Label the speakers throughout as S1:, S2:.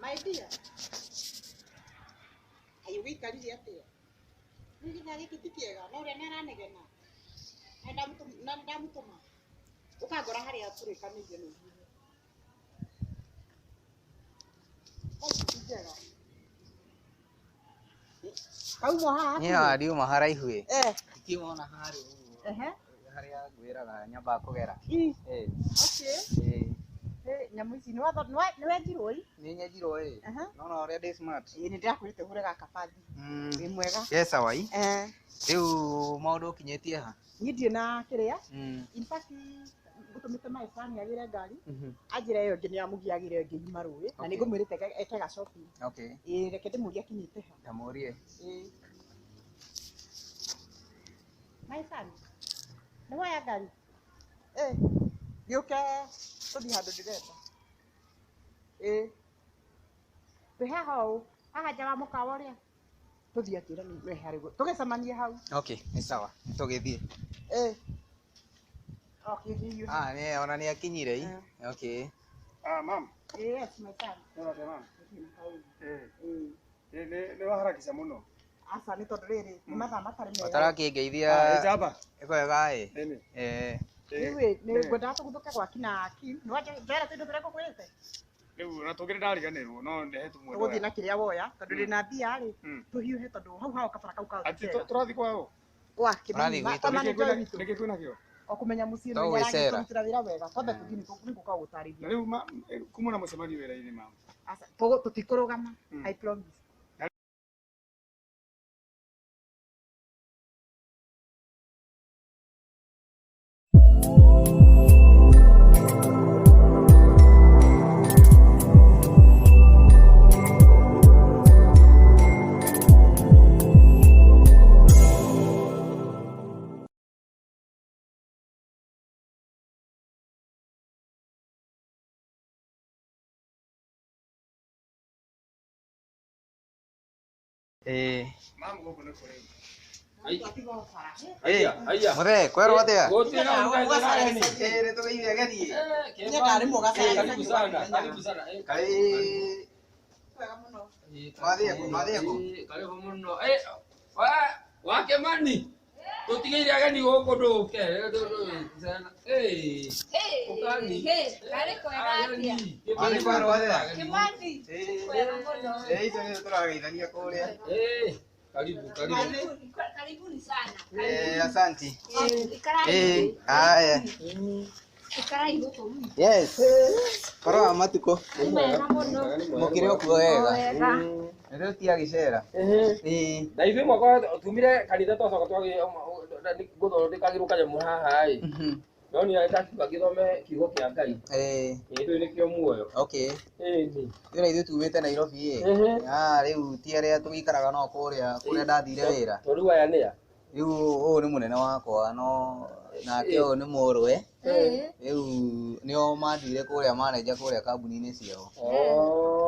S1: My dear. Kaĩ ũgĩikarire atĩa? Rĩu gĩthaa gĩkĩ ti kĩega na ũrĩa nĩ aranegena. Na ndamũtũma. Ũkangora harĩa tũrĩkanĩire na ithuĩ. Thaa ici ti njega. Kauma haha
S2: Niĩ
S1: hakuhĩ?
S2: haha ndiuma haraihu ĩ.
S1: Eh.
S2: Ndikiuma ona harĩa ũguo.
S1: Ehe.
S2: Harĩa ngwĩraga nyambaga kũgera.
S1: Ĩ.
S2: Ĩ.
S1: Okay.
S2: Ĩ.
S1: Ĩ, nyamũ ici nĩ wenjirwo ĩ?
S2: Nĩ nyenjirwo ĩ.
S1: Aha.
S2: Nona ũrĩa ndĩ smart.
S1: Ĩ, nĩ ndĩrakwĩrĩte ũhũre gaka bathi. Wĩ mwega.
S2: Yes, sawa ĩ.
S1: Eh.
S2: Rĩu maũndũ ũkinyĩtie ha?
S1: Niĩ ndirĩ na kĩrĩa. In fact, ngũtũmĩte my son agĩre ngari. Anjĩre ĩyo ĩngĩ nĩ amũgia agĩre ĩngĩ yuma rũĩ. Na nĩ ngũmwĩrĩte eke ga shopping.
S2: Okay.
S1: Ĩ, reke ndĩmũrie akinyĩte ha.
S2: Tamũrie.
S1: Ĩ. My son, nĩ woya ngari? Ĩ, gĩũke tũthiĩ handũ ndĩrenda. Ĩ. Twĩ haha ũũ, haha nja wa mũkawa ũrĩa. Tũthiĩ akĩra nĩ harĩ guo. Tũgĩcemanie hau.
S2: Okay, nĩ sawa. Nĩ tũgĩthiĩ.
S1: Ĩ. Okay, thiĩ.
S2: Ah, nĩ ona nĩ akinyire ĩ. Okay.
S3: Ah, ma'am.
S1: Yes, my son.
S3: Nĩ atĩa, ma'am?
S1: Gũtirĩ na kaũndũ.
S3: Eh.
S1: Ĩ.
S3: Nĩ nĩ waharakisha mũno.
S1: Aca nĩ tondũ rĩrĩ, nĩ mathaa matarĩ mega.
S2: Ũtarakĩngeithia.
S3: Ah, njamba.
S2: Ĩkwega ĩ.
S3: Ĩni.
S2: Eh.
S1: Rĩu ĩ, nĩ ngwendaga tũguthũke gwa kina Kim. Nĩ wanjoera tũindo tũrĩa ngũkwĩrĩte?
S3: Rĩu ona tũngĩrĩ ndariganĩrwo no ndehe tu mwendwa.
S1: Tũgũthiĩ na kĩrĩa woya, tondũ ndĩ na mbia rĩ,
S3: Mm.
S1: tũhiũhe tondũ hau hao kabara kau kao ti
S3: Atĩ
S1: kega.
S3: tũrathiĩ kwao?
S1: Gwa
S2: Tũrathiĩ
S1: Kĩmani,
S2: gwitũ.
S1: kwa manager witũ.
S3: Nĩkĩ kwĩna kĩo?
S1: O kũmenya mũciĩ
S2: To
S1: nĩ
S2: gwĩcera.
S1: aragĩtũrutĩra wĩra wega. Twambe tũthiĩ nĩ gũka
S3: Na
S1: gũtarĩria.
S3: rĩu kuma na mũcemanio wĩra-inĩ ma'am.
S1: Aca, tũtikũrũgama. I promise.
S2: Ĩ.
S3: Ma'am gũkũ nĩ kũrĩ.
S2: Ĩ. Mũthee, kwerwo atĩa?
S4: Gũtirĩ na ũrugarĩ.
S2: Ĩ, nĩ tũgeithie ageni.
S4: Eh,
S1: Nyenda arĩ mũgacere.
S4: Karibu sana, karibu sana. Eh,
S2: Kaĩ
S1: Wega mũno.
S2: Mathiĩ kũ? Mathiĩ kũ?
S4: Eh, karibu mũno. Eh, wa Kĩmani. Tũtigĩire ageni gũkũ ndũke. Eh, ũkani.
S5: Karĩ kwega atĩa?
S2: Mathiĩ kwerwo atĩa?
S5: Kĩmani,
S2: Ĩ.
S5: kwega mũno.
S2: Ĩ, icio nĩcio tũrageithania kũrĩa.
S4: Eh, karibu, karibu.
S5: Karibuni, karibuni sana.
S2: Eh, asanti.
S5: Ikarai.
S2: Eh, haya.
S5: Ikarai gũkũ gwitũ.
S2: Yes. Koro wa matukũ.
S5: Nĩ mega mũno.
S2: Mũkĩrĩ o kuo wega.
S5: Wega.
S2: Nĩ tũtiagĩcera. Ĩ.
S4: Na ithuĩ mwaka tumire kanitha twacoka gũthondekagĩrwo kanyamũ haha ĩ. No nĩ ndakiuga gĩthome kiugo kĩa Ngai.
S2: Ĩ.
S4: Ĩ, rĩu nĩkĩo muoyo.
S2: Okay.
S4: Ĩni.
S2: Rĩu na ithuĩ tumĩte Nairobi ĩ. Ah, rĩu ti arĩa tũgĩikaraga no kũrĩa kũrĩa ndathire wĩra.
S4: To rĩu aya nĩa?
S2: Rĩu ũyũ nĩ mũnene wakwa no nake ũyũ nĩ mũrũwe. Rĩu nĩo manduire kũrĩa manager kũrĩa kambuni-inĩ ciao.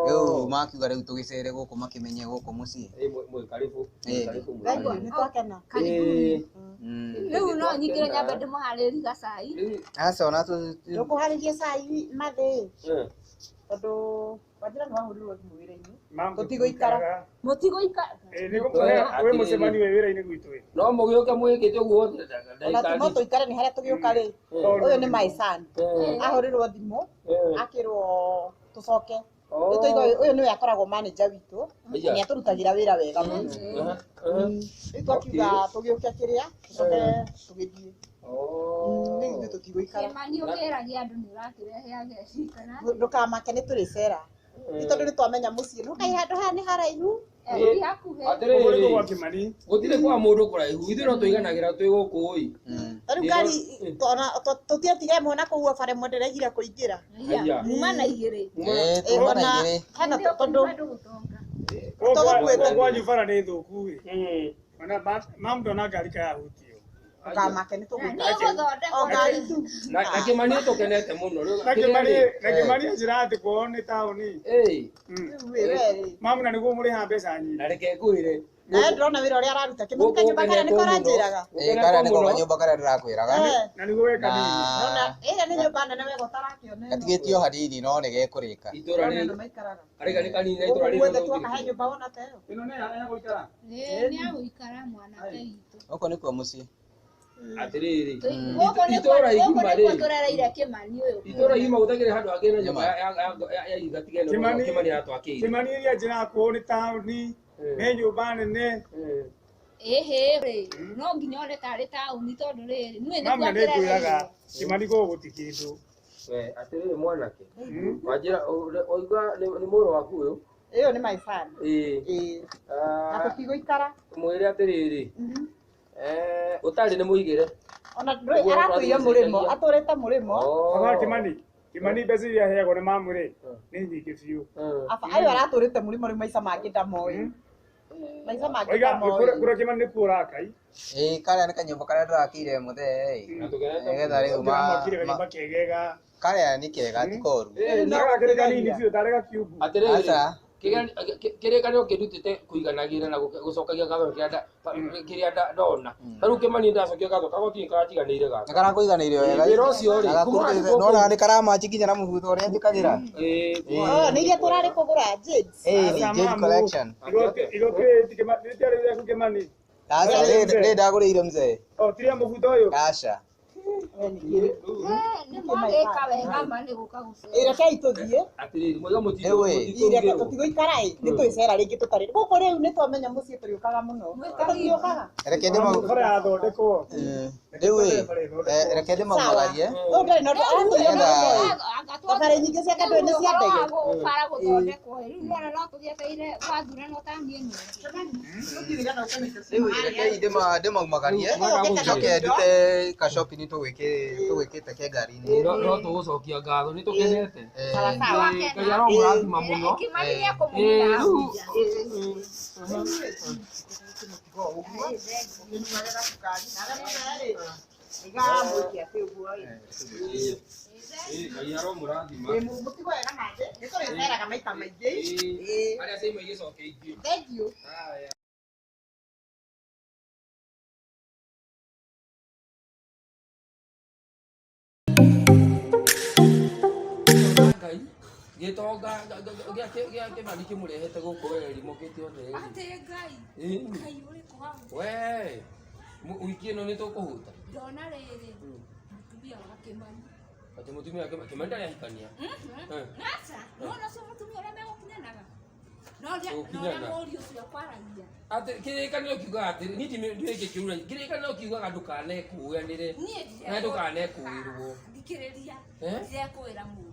S2: Rĩu makiuga rĩu tũgĩcere gũkũ makĩmenye gũkũ mũciĩ.
S4: Ĩ, mwĩ karibu.
S2: Ĩ.
S4: Karibu, mwĩ
S1: Thank you,
S4: karibu.
S1: nĩ twakena.
S5: Karibuni.
S4: Ĩ.
S5: Rĩu no nyingĩre nyambe ndĩmũharĩrie gacai.
S4: Rĩu,
S2: Aca ona
S1: Ndũkũharĩria cai mathĩ
S4: eh,
S1: tondũ wanjĩra nĩ wahũrĩrwo thimũ wĩra-inĩ.
S3: Ma'am,
S1: Tũtigũikara.
S5: Mũtigũikara.
S3: Ĩ, nĩ ngũkũhe wĩ mũcemanio wĩ wĩra-inĩ gwitũ ĩ.
S4: no mũgĩũke mwĩkĩte ũguo
S1: Ona tu no tũikare nĩ harĩa tũgĩũka rĩ. Ũyũ nĩ my son. Ahũrĩrwo thimũ akĩrwo tũcoke. Rĩu twaigua ũyũ nĩwe akoragwo manager witũ na nĩ atũrutagĩra wĩra wega mũno. Rĩu twakiuga tũgĩũke kĩrĩa tũcoke tũgĩthiĩ. Rĩu ithuĩ tũtigũikara.
S5: Kĩmani ũkĩragia andũ nĩ ũrakĩrehe ageni kana?
S1: Ndũkamake nĩ tũrĩcera. Nĩ tondũ nĩ twamenya mũciĩ. Nũkai handũ haha nĩ haraihu.
S5: Eh, ti hakuhĩ.
S3: Gũkũ nĩ
S4: Atĩrĩrĩ,
S3: gwa Kĩmani.
S4: gũtirĩ kwa mũndũ kũraihu, ithuĩ no tũiganagĩra twĩ gũkũ ĩ.
S1: Ta rĩu ngari tũtiatigire ĩmwe na kũu bara ĩmwe ndĩregire kũingĩra.
S4: Haiya.
S5: Muma na igĩrĩ.
S2: Ĩ,
S1: Ĩ,
S2: tuma na
S1: ona
S2: igĩrĩ.
S1: hena tondũ
S5: Andũ gũtonga.
S3: Gũkũ
S1: Tũgũkuĩte.
S3: gwanyu bara nĩ thũku ĩ.
S4: Mm.
S3: Ona ma'am ndona ngari ka yahutio.
S1: Ndũkamake nĩ tũgũikara.
S5: Nĩ ũgũthondekwo.
S1: O ngari tu.
S4: Na Kĩmani tũkenete mũno rĩu.
S3: Na Kĩmani, na Kĩmani anjĩra atĩ kwao nĩ taũni.
S4: Ĩĩ.
S1: Rĩu we rĩ.
S3: Mamu na nĩguo mũrĩhaga mbeca nyingĩ.
S4: Na reke ngwĩre.
S1: Nawe ndĩrona wĩra ũrĩa araruta. Kĩmani kanyũmba karĩa nĩko ũranjĩraga.
S2: Ĩĩ karĩa nĩko kanyũmba karĩa ndĩrakwĩraga.
S1: Eh.
S3: Na nĩguo weka nini.
S1: Ndĩrona
S2: Na
S1: ĩrĩa nĩ nyũmba nene wega ũtarakĩona ĩno.
S2: gatigĩtio hanini no nĩ gekũrĩka.
S4: Itũra
S1: Ndĩrona
S4: rĩrĩ
S1: andũ maikaraga.
S4: karĩga nĩ kanini na itũra
S1: Gũkũ
S4: rĩrĩ
S1: guothe
S4: no
S1: tuoka he nyũmba wona ta ĩyo.
S3: Ĩno nĩ ya gũikara.
S5: Ĩĩ, nĩ agũikara mwanake witũ.
S2: Gũkũ nĩkuo mũciĩ.
S4: Atĩrĩrĩ.
S5: Gũkũ nĩkuo
S4: Itũra
S5: gũkũ
S4: igima
S5: nĩkuo
S4: rĩ.
S5: tũrereire Kĩmani ũyũ.
S4: Itũra igima gũtakĩrĩ handũ hangĩ na nyũmba ya iga tiga ĩno
S3: Kĩmani-
S4: Kĩmani aratwakĩire.
S3: Kĩmani iria anjĩraga kwao nĩ taũni, nĩ nyũmba nene.
S5: Ĩhĩ rĩ, no nginya one tarĩ taũni tondũ rĩrĩ, niĩ
S3: Mamu
S5: nĩkuo
S3: na nĩngwĩraga
S5: kĩrereirwo.
S3: Kĩmani gũkũ gũtirĩ kĩndũ.
S4: We atĩrĩrĩ mwanake. Wanjĩra ũigua nĩ mũrũ waku ũyũ.
S1: Ĩyo nĩ my son.
S4: Ĩĩ.
S1: Ĩĩ. Na
S4: Ah,
S1: tũtigũikara.
S4: Mwĩre atĩrĩrĩ. Ũtarĩ nĩ mũigĩre.
S1: Ona ndũĩ aratũire mũrĩmo, atũrĩte mũrĩmo.
S3: Baba Kĩmani, Kĩmani mbeca iria aheagwo nĩ mamu rĩ, nĩ nyingĩ biũ.
S1: Aba ayo aratũrĩte mũrĩmo rĩu maica mangĩ ndamoĩ. Maica mangĩ
S3: Oiga
S1: ndamoĩ.
S3: kũrĩa Kĩmani nĩkuo ũrakai.
S2: Ĩĩ karĩa nĩ kanyũmba karĩa ndĩrakĩire mũthee
S4: Na
S2: ĩ.
S4: tũkenete
S2: Nĩgetha rĩu
S3: Ndĩramwakire kanyũmba kegega.
S2: karĩa nĩ kega ti koru.
S3: Gakĩrĩ kanini biũ tarĩ gakiubu.
S4: Atĩrĩrĩ.
S2: Aca.
S4: Kĩrĩkanĩro kĩndutĩte kũiganagĩra na gũcokagia ngatho kĩrĩa ndona. Ta rĩu Kĩmani ndacokia ngatho kagoti karatiganĩire gaka.
S2: Nĩ karakũiganĩire wega.
S4: Wĩra ũcio rĩ,
S2: Na
S4: kuma
S2: gakũrutĩte-
S4: gũkũ-
S2: nona nĩ karamachi nginya na mũbuto ũrĩa njĩkagĩra.
S4: Ĩĩ.
S1: Oh, nĩ iria tũrarĩ kũgũra Jades.
S2: Ĩĩ ni
S3: Aca,
S2: Jade
S3: mamu.
S2: collection.
S3: Igoti igoti rĩtiarĩ rĩaku Kĩmani.
S2: Aca rĩ ndagũrĩire mzee.
S3: O tiria mũbuto ũyũ.
S2: Aca.
S5: Nĩ mwagĩka wega ma nĩ gũka gũcera.
S1: Ĩ rekei tũthiĩ.
S4: Atĩrĩrĩ mwaiga
S2: Rĩu ĩ.
S1: Ĩ reke tũtigũikara ĩ. Nĩ twĩcera rĩngĩ tũtarĩ. Gũkũ rĩu nĩ twamenya mũciĩ tũrĩũkaga mũno. Tũtiũkaga.
S2: Reke ndĩma
S3: Bara yathondekwo.
S2: Rĩu ĩ reke ndĩmaumagarie.
S1: Ũyũ ndarĩ na ũndũ aratũire mũrĩmo ĩ. Thabarĩ nyingĩ cia kandũ nĩ cia ndege.
S5: Bara gũthondekwo rĩu nona no tũgĩetereire gwathurano ta niĩ ĩno.
S2: Rĩu ĩ rekei ndĩmaumagarie. Njoke ndute kashopping tũgwĩkĩte ke ngari-inĩ.
S4: No tũgũcokia ngatho nĩ tũkenete.
S1: Sawa sawa.
S4: Ngai aromũrathima mũno.
S5: Kĩmani
S4: Ĩĩ,
S5: nĩekũmũruta
S4: rĩu
S1: Ĩĩ.
S4: Ngai aromũrathima.
S1: Mũtigo wega mangĩ. Nĩ tũrĩceraga maita maingĩ. Ĩĩ.
S4: Arĩa ciaima igĩcoke ingĩ.
S1: Thank you.
S4: Haya. Ngai gĩtonga gĩa Kĩmani kĩmũrehete gũkũ we rimũkĩte othe rĩ.
S5: Atĩ Ngai,
S4: Ĩĩ.
S5: Ngai ũrĩkũ hau?
S4: We wiki ĩno nĩ tũkũhũta.
S5: Ndona rĩrĩ, mũtumia wa Kĩmani.
S4: Atĩ mũtumia wa Kĩmani ndarĩ ahikania.
S5: Aca, nona ũcio mũtumia ũrĩa megũkinyanaga. Na ũrĩa
S4: Gũkinyana.
S5: mũriũ ũcio akwaragia.
S4: Atĩ kĩrĩkanĩro kiugaga atĩ niĩ ndiũĩ kĩrura kĩrĩkanĩro kiugaga ndũkanekũanĩre
S5: Niĩ
S4: na ndũkanekũĩrwo.
S5: Thikĩrĩria,
S4: Eh?
S5: ndirekũĩra mũndũ.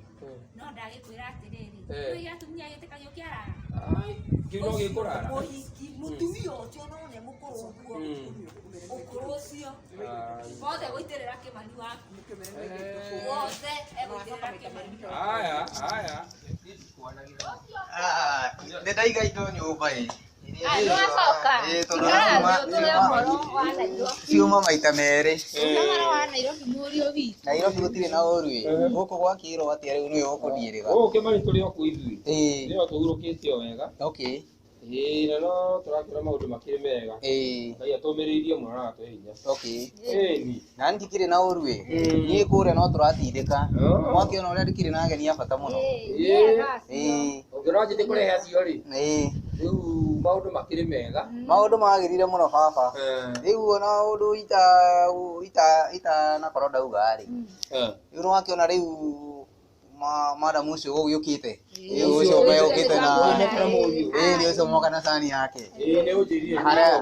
S5: No ndagĩkwĩra atĩrĩrĩ,
S4: Eh.
S5: nĩ atumia gĩtĩkagio kĩarara.
S4: Ai, kĩu no gĩkũrara.
S5: Mũhiki, mũtumia ũcio no nĩ mũkũrũ ũguo. Ũkũrũ ũcio. Wothe gũitĩrĩra Kĩmani waku. Wothe egũitĩrĩra Kĩmani.
S4: Haya, haya.
S2: Nĩ ndaiga indo nyũmba ĩ.
S5: Aya, nĩwacoka.
S2: Ĩĩ, tondũ
S5: Ikara
S2: ciuma-
S5: thĩ ũtũhe ũhoro wa Nairobi.
S2: ciuma maita merĩ.
S5: Ũhe ũhoro wa Nairobi mũriũ witũ.
S2: Nairobi gũtirĩ na ũru ĩ. Gũkũ gwakĩrwo atĩa rĩu nĩwe ũkũniĩrĩga.
S4: Gũkũ Kĩmani tũrĩ o kũu ithuĩ.
S2: Ĩĩ.
S4: Nĩo tũhurũkĩte o wega.
S2: Okay.
S4: Ĩĩ, na no tũrakĩona maũndũ makĩrĩ mega.
S2: Ĩĩ.
S4: Ngai atũmĩrĩirie mũno na agatũhe hinya.
S2: Okay.
S4: Ĩni.
S2: Na ndikĩrĩ na ũru ĩ. Niĩ kũrĩa no tũratindĩka.
S4: Oh.
S2: Mwakĩona ũrĩa ndikĩrĩ na ageni a bata mũno.
S5: Ĩĩ, nĩega acio.
S2: Ĩĩ.
S4: Ũngĩona njĩte kũrehe acio rĩ,
S2: Ĩĩ.
S4: rĩu maũndũ makĩrĩ mega.
S2: Maũndũ magĩrire mũno baba. Rĩu ona ũndũ itanakorwo ndauga rĩ. Rĩu nĩwakĩona rĩu madam ũcio gũgĩũkĩte. Rĩu ũcio ũgĩũkĩte na ĩĩ nĩ ũcio moka na cani yake.
S4: Ĩĩ, nĩ ũnjĩrire.
S2: Harĩa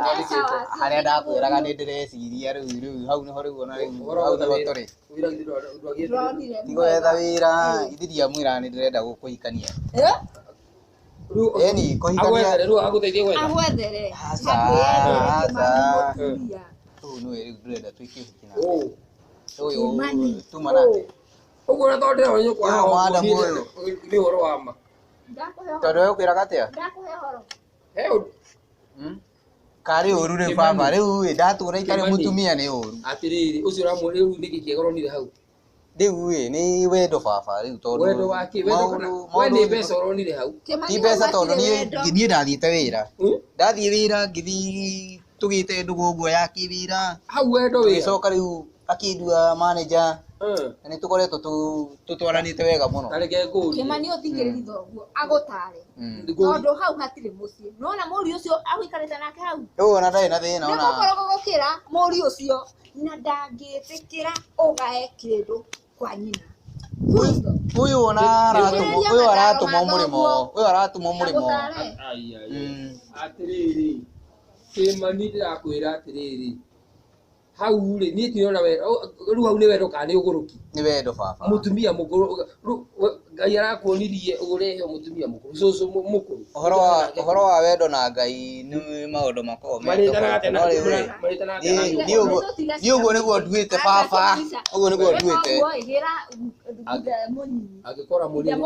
S2: harĩa ndakwĩraga nĩ ndĩreciria rĩu rĩu hau nĩho rĩu ona rĩu hau nĩho tũrĩ.
S4: Wĩra githĩ ndwagĩte.
S5: Ndĩronire
S2: Ti gwetha wĩra ithe ndiamwĩra nĩ ndĩrenda kũhikania.
S5: Eh?
S4: Rĩu
S2: Ĩni kũhikania
S4: agwethere rĩu agũteithie gwetha.
S5: Agwethere.
S2: Aca,
S5: Akwĩethere
S2: aca.
S5: Kĩmani mũtumia.
S2: Ũyũ nĩwe rĩu ndĩrenda tuĩke ũhiki nake.
S4: Ũũ.
S2: Ũyũ
S5: Kĩmani.
S2: tuma nake.
S4: Ũguo na tondũ ndĩrona nyũkwa
S2: Ũyũ
S4: haha ũguo,
S2: madam
S4: niĩ
S2: ũyũ.
S4: nĩ ũhoro wa ma.
S5: Ndakũhe ũhoro.
S2: Tondũ we ũkwĩraga atĩa?
S5: Ndakũhe ũhoro.
S4: He ũndũ.
S2: Hmm? Karĩ ũru rĩu baba rĩu ĩ ndatũra itarĩ mũtumia nĩ ũru.
S4: Atĩrĩrĩ ũcio ũramwĩra rĩu nĩkĩ kĩega ũronire hau?
S2: Rĩu ĩ nĩ wendo baba rĩu tondũ
S4: wendo wa kĩ? Wendo kana we nĩ mbeca ũronire hau?
S2: Ti mbeca tondũ niĩ ndathiĩte wĩra. Ndathiĩ wĩra ngĩthiĩ tũgĩte ndũgũ ũguo ya kĩwĩra.
S4: Hau wendo wĩra.
S2: Tũgĩcoka rĩu akĩndua manager. Na nĩ tũkoretwo tũtwaranĩte wega mũno.
S4: Ta reke ngũrie.
S5: Kĩmani ũthikĩrĩri thoguo agũtare. Tondũ hau hatirĩ mũciĩ. Nĩwona mũriũ ũcio agũikarĩte nake hau?
S2: Rĩu ona ndarĩ na thĩna ona.
S5: Nĩ mũkorogo gũkĩra mũriũ ũcio na ndangĩtĩkĩra ũgae kĩndũ kwa nyina.
S2: Ũyũ ona aratũmwo, ũyũ aratũmwo mũrĩmo, ũyũ aratũmwo mũrĩmo.
S4: Atĩrĩrĩ, Kĩmani ndĩrakwĩra atĩrĩrĩ, hau rĩ niĩ tirona wendo rĩu hau nĩ wendo kana nĩ ũgũrũki?
S2: Nĩ wendo baba.
S4: Mũtumia mũkũrũ Ngai arakuonirie ũrehe mũtumia mũkũrũ cũcũ mũkũrũ.
S2: Ũhoro wa wendo na Ngai nĩ maũndũ makoragwo me
S4: Marĩtanaga
S2: no rĩu rĩ niĩ ũguo nĩguo nduĩte baba, ũguo nĩguo nduĩte.
S4: Angĩkora mũnini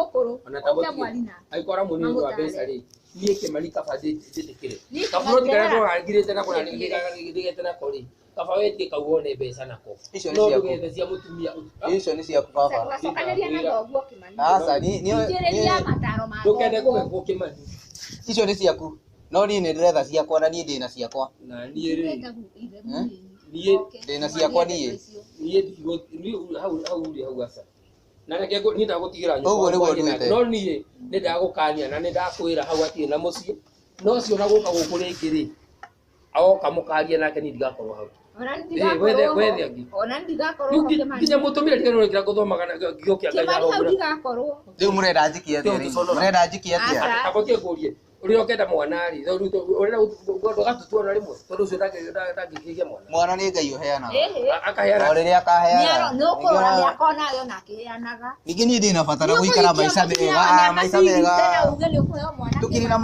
S4: angĩkora mũnini wa mbeca rĩ niĩ Kĩmani kaba njĩtĩkĩre kaburoti karĩa ndorangirĩte nako na ndigete nako rĩ kaba wendie kau wone mbeca nako no ndũgethe cia mũtumia.
S2: Icio nĩ ciaku baba.
S5: Cokanĩria na thoguo Kĩmani.
S2: Aca niĩ
S5: Thikĩrĩria mataro ma
S4: ndũkende kũgekwo Kĩmani.
S2: Icio nĩ ciaku no niĩ nĩ ndĩretha ciakwa na niĩ ndĩna ciakwa.
S4: Na niĩ rĩ niĩ
S2: ndĩna ciakwa niĩ.
S4: Niĩ hau hau rĩ hau aca. Na reke niĩ ndagũtigĩra
S2: nyũmba. Ũguo nĩguo nduĩte.
S4: No niĩ nĩ ndagũkania na nĩ ndakwĩra hau hatirĩ na mũciĩ. No ũcio ona gũka gũkũ rĩngĩ rĩ agoka mũkaria nake niĩ ndigakorwo hau.
S5: Ona ndigakorwo ho Kĩmani.
S4: Nginya mũtumia ndiganĩrwo kĩrĩa ngũthomaga ngĩo kĩa Ngai.
S5: Kĩmani hau ndigakorwo.
S2: Rĩu mũrenda njikie atĩa rĩu? Mũrenda njikie atĩa?
S4: Kamũtige ngũrie. Ũrĩa ũkenda mwana rĩ, ũrenda ndũgatutua ona rĩmwe tondũ ũcio ndangĩkĩgĩa mwana.
S2: Mwana nĩ Ngai ũheanaga.
S4: Akaheana.
S2: O rĩrĩa akaheana.
S5: Nĩ ũkũrora mĩaka onayo na akĩheanaga.
S2: Ningĩ niĩ ndĩna bata na gũikara maica mega, maica mega. Tũkĩrĩ na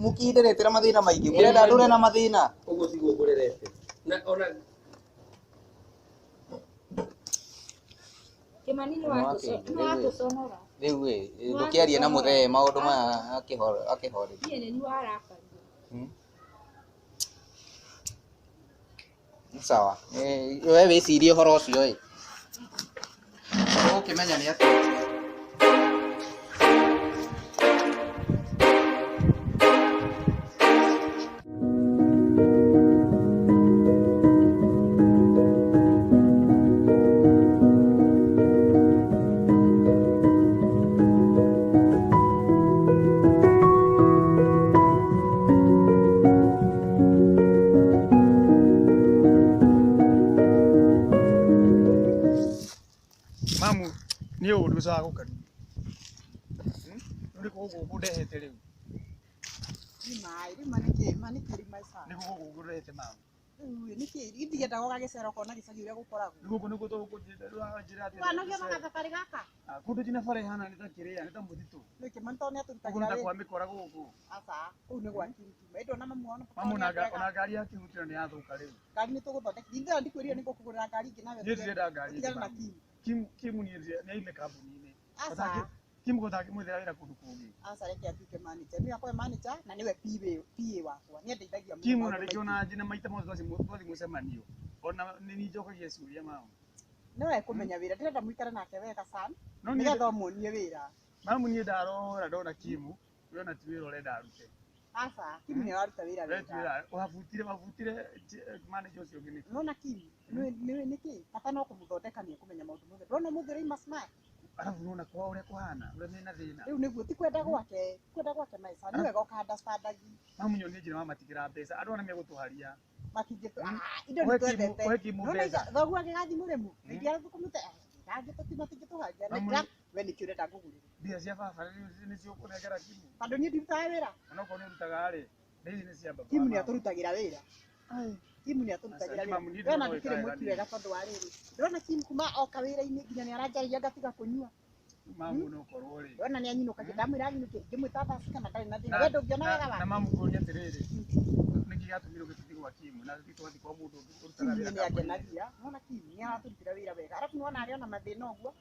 S2: mũkĩnderetera mathĩna maingĩ. Mũrenda ndũre na mathĩna.
S4: Ũguo tiguo ngũrerete. Na ona
S5: Kĩmani nĩ watũconora.
S2: Rĩu ĩ ndũkĩarie na mũthee maũndũ maya akĩhoreria.
S5: Niĩ nĩ niĩ warakario.
S2: Sawa. We wĩcirie ũhoro ũcio ĩ. Ũgũkĩmenya nĩ atĩa.
S3: Nĩ ũndũ ũcagũkania. Rĩu nĩ gũkũ ndehete rĩu.
S1: Nĩ maĩ, rĩu ma nĩkĩ, ma nĩkĩ rĩu maica?
S3: Nĩ gũkũ ndehete mamu.
S1: Rĩu nĩkĩ, ithiendaga ũgagĩcera ũkona gĩcagi ũrĩa gũkoragwo.
S3: Nĩ gũkũ nĩkuo tũgũkũnjĩra njĩra atĩrĩ.
S1: Wanogio na gathabarĩ gaka?
S3: Kũndũ nginya bara ĩhana nĩ ta kĩrĩa, nĩ ta mũtitũ.
S1: Nĩ Kĩmani tondũ nĩ atũrutagĩra
S3: Gũkũ nĩ ta
S1: wĩra.
S3: kwa mĩkora gũkũ.
S1: Aca, kũu nĩ gwa Kĩrutuma. Ĩndĩ ona mamu ona
S3: Mamu ona ngari ya kĩhutĩro nĩ yathũka rĩu.
S1: Ngari nĩ tũgũthondeka. Ithe ndikwĩrire nĩ ngũkũgũrĩra ngari ĩngĩ nawe.
S3: Niĩ ndirenda ngari
S1: Tigana na Kimu.
S3: Kimu niĩ nĩ aime kambuni-inĩ.
S1: Aca.
S3: Kimu gũtangĩmwethera wĩra kũndũ kũngĩ.
S1: Aca reke atuĩke manager. Nĩwe akorwe manager na nĩwe PA wakwa. Nĩ andeithagia mũno.
S3: Kimu na rĩngĩ ona njina maita mothe twathiĩ mũcemanio. Ona nĩ niĩ njokagia ciũria mamu.
S1: Nĩwe ekũmenya wĩra. Ndĩrenda mũikare nake wega sana.
S3: No niĩ
S1: Nĩgetha ũmuonie wĩra.
S3: Mamu niĩ ndarora ndona Kimu, ndĩrona ti wĩra ũrenda arute.
S1: Aca, Kimu nĩ araruta wĩra
S3: wega. Wabutire manager ũcio ũngĩ nĩkĩ?
S1: Nĩwona Kimu, nĩ nĩkĩ? Bata no kũmũthondeka nĩ ekũmenya maũndũ mothe. Ndũrona ũmũthĩ ũrĩa smart.
S3: Arabu nĩwona kwao ũrĩa kũhana, ũrĩa mena thĩna.
S1: Rĩu nĩguo ti kwenda gwake, ti kwenda gwake maica, nĩ wega ũka understandagi.
S3: Mamu nyonie njĩra mamatigĩra mbeca, andũ arĩa megũtũharia.
S1: Matingĩtũ, indo nĩ twendete.
S3: Ũhe Kimu mbeca.
S1: Thoguo agĩgathiĩ mũrĩmu, ingĩathũkũmĩte, ndangĩtũharia. We nĩkĩ ũrenda ngũgũrĩre?
S3: Mbia cia baba nĩcio ũkũnengera Kimu.
S1: Tondũ niĩ ndirutaga wĩra.
S3: Onokorwo nĩ ũrutaga rĩ, ici nĩ cia baba.
S1: Kimu nĩ atũrutagĩra wĩra. Kimu nĩ atũrutagĩra wĩra. Ndĩrona ndĩkĩrĩ mwĩki wega tondũ wa rĩrĩ. Ndĩrona Kimu kuma oka wĩra-inĩ nginya nĩ aranjarĩria ngatiga kũnyua.
S3: Mamu no korwo rĩ.
S1: Ndĩrona nĩ anyinũkagia, ndamwĩra anyinũke, ngĩmwĩta thaa cigana ndarĩ na thĩna. We ndũngĩona wega wake?
S3: Na mamu ngũrie atĩrĩrĩ, nĩkĩ gĩatũmire ũgĩtũthiĩ gwa Kimu na tũthiĩ twathiĩ kwa mũndũ ũngĩ ũrutaga
S1: Kimu
S3: wĩra
S1: nĩ
S3: kambuni-inĩ?
S1: angenagia. Nĩwona Kimu nĩ aratũrutĩra wĩra wega. Arabu nĩwona arĩ ona mathĩna ũguo.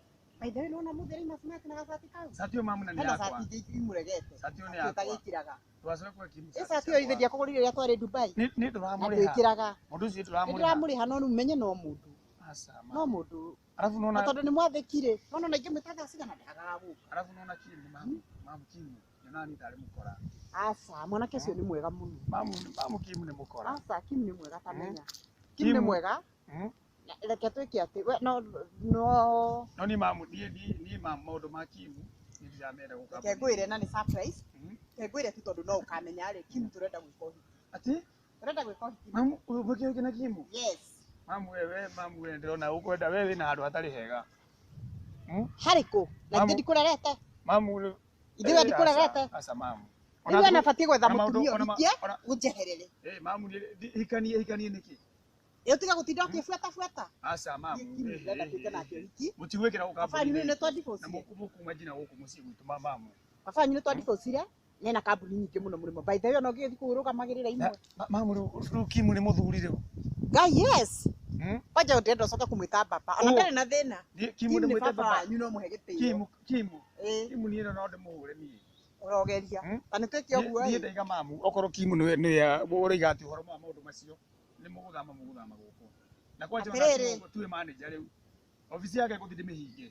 S1: By the way nona mutheri masimati na gacati kau.
S3: Cati ĩyo mamu na nĩ
S1: Hena
S3: yakwa.
S1: cati ingĩ imũregete.
S3: Cati ĩyo nĩ yakwa.
S1: Ũtagĩkĩraga.
S3: Twacoka Kimu.
S1: Ĩ cati ĩyo ithe ndiakũgũrire rĩrĩa twarĩ Dubai.
S3: Nĩ
S1: Na
S3: ndũramũrĩha.
S1: ndwĩkĩraga.
S3: Mũndũ ũcio
S1: Nĩ
S3: ndũramũrĩha.
S1: ndĩramũrĩha no rĩu menye no mũndũ.
S3: Aca
S1: No
S3: mamu.
S1: mũndũ.
S3: Arabu
S1: Na
S3: nona
S1: tondũ nĩ mwathĩkire. Nona na ingĩmwĩta thaa cigana ndagaga gũka.
S3: arabu nona Kimu mamu. Mamu Kimu. Nyonaga niĩ tarĩ mũkora.
S1: Aca mwanake ũcio nĩ mwega mũno.
S3: Mamu mamu Kimu nĩ mũkora.
S1: Aca Kim nĩ mwega ta menya. Kim nĩ
S3: Kim.
S1: mwega. Na reke twĩke atĩ we no no
S3: No niĩ mamu niĩ mamu maũndũ ma Kimu niĩ ndiramenda gũka.
S1: reke ngwĩre na nĩ surprise. Reke ngwĩre tu tondũ no ũkamenya rĩ Kim tũrenda gwĩka ũhiki.
S3: Atĩ
S1: Tũrenda gwĩka ũhiki.
S3: mamu ũgĩke na Kimu?
S1: Yes.
S3: Mamu wewe mamu we ndĩrona ũkwenda we wĩna handũ hatarĩ hega.
S1: Harĩ kũ? Na
S3: Mamu.
S1: ithe ndikũrerete.
S3: Mamu rĩu
S1: Ithe we ndikũrerete.
S3: Aca mamu.
S1: Rĩu anabatiĩ gwetha
S3: ona maũndũ-
S1: mũtumia
S3: ona ma-
S1: ũhikie
S3: ona-
S1: ũnjeherere.
S3: Eh mamu hikanie hikanie nĩkĩ?
S1: Ĩ ũtiga gũtinda ũkĩbuatabuata.
S3: Aca mamu.
S1: Niĩ Kim ndĩrenda twĩke nake ũhiki.
S3: Mũtigwĩkĩra gũka
S1: Baba wanyu nĩ twa
S3: na
S1: divorce.
S3: mũkuma njina gũkũ mũciĩ gwitũ mamu.
S1: Baba wanyu nĩ twa divorce nena kambuni nyingĩ mũno mũrĩmo. By the way ona ũngĩgĩthiĩ kũu ũrũgamagĩrĩra imwe.
S3: Mamu rĩu Kimu nĩ mũthuri rĩu.
S1: Ngai yes. Kwanja ndĩrenda ũcoke kũmwĩta baba. Ona
S3: Ũ.
S1: ndarĩ na thĩna.
S3: Niĩ
S1: Kim
S3: Kimu
S1: nĩ
S3: ndĩmwĩte
S1: baba
S3: baba.
S1: wanyu no mũhe gĩtĩo.
S3: Kimu Kimu.
S1: Ĩ
S3: Kimu niĩ no ndĩmũhũre niĩ.
S1: ũrogeria. Ta nĩ twĩke ũguo
S3: Niĩ
S1: ĩ.
S3: ndaiga mamu okorwo Kimu nĩwe nĩwe ũroiga atĩ ũhoro wa maũndũ macio nĩ mũgũthama mũgũthama gũkũ. Na kwanja ona
S1: Atĩrĩrĩ.
S3: Kimu tuwe manager rĩu. Obici yake ngũthiĩ ndĩmĩhinge.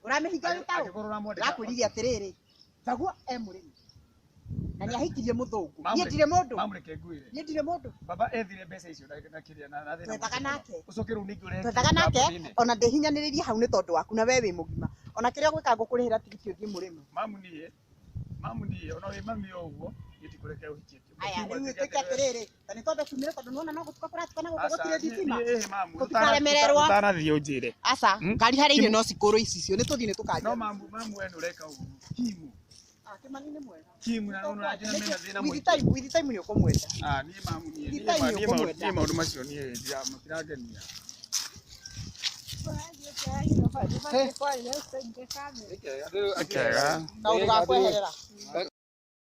S1: Ũramĩhinga wĩ taũ?
S3: Angĩkorwo ũramwandĩka.
S1: Ndakwĩrire atĩrĩrĩ. Njagua e mũrĩmi. Na nĩ ahikirie mũthũngũ.
S3: Mamu
S1: Niĩ ndirĩ mũndũ.
S3: Mamu reke ngwĩre.
S1: Niĩ ndirĩ mũndũ.
S3: Baba ethire mbeca icio na kĩrĩa na thĩna.
S1: Twethaga nake.
S3: Ũcoke rĩu ningĩ ũrehe
S1: Twethaga
S3: Kimu
S1: nake
S3: kambuni-inĩ.
S1: ona ndĩhinyanĩrĩrie hau nĩ tondũ waku na we wĩ mũgima. Ona kĩrĩa ũgwĩka ngũkũrĩhĩra tigiti ũthiĩ mũrĩmo.
S3: Mamu niĩ mamu niĩ ona wĩ mami o ũguo niĩ ndikũreke ũhikie.
S1: Aya rĩu twĩke atĩrĩrĩ. Ta nĩ twambe tumire tondũ nĩwona no gũtuka kũratuka na gũkũ
S3: Aca,
S1: gũtirĩ thitima.
S3: niĩ mamu
S1: Tũtikaremererwo.
S3: ũtanathiĩ ũnjĩre.
S1: Aca ngari harĩa irĩ no cikũrwo icicio nĩ tũthiĩ nĩ tũkanjia.
S3: No mamu mamu we nĩũreka ũru. Kimu.
S1: Ah, Kĩmani nĩ mwega.
S3: Kimu na nona njina mena thĩna
S1: With
S3: mũingĩ.
S1: time, with time nĩ ũkũmwenda.
S3: Ah, niĩ mamu niĩ
S1: With time
S3: niĩ maũndũ
S1: nĩ ũkũmwenda.
S3: niĩ maũndũ macio niĩ matirangenia. Kega.
S1: Kaũndũ ga kweherera.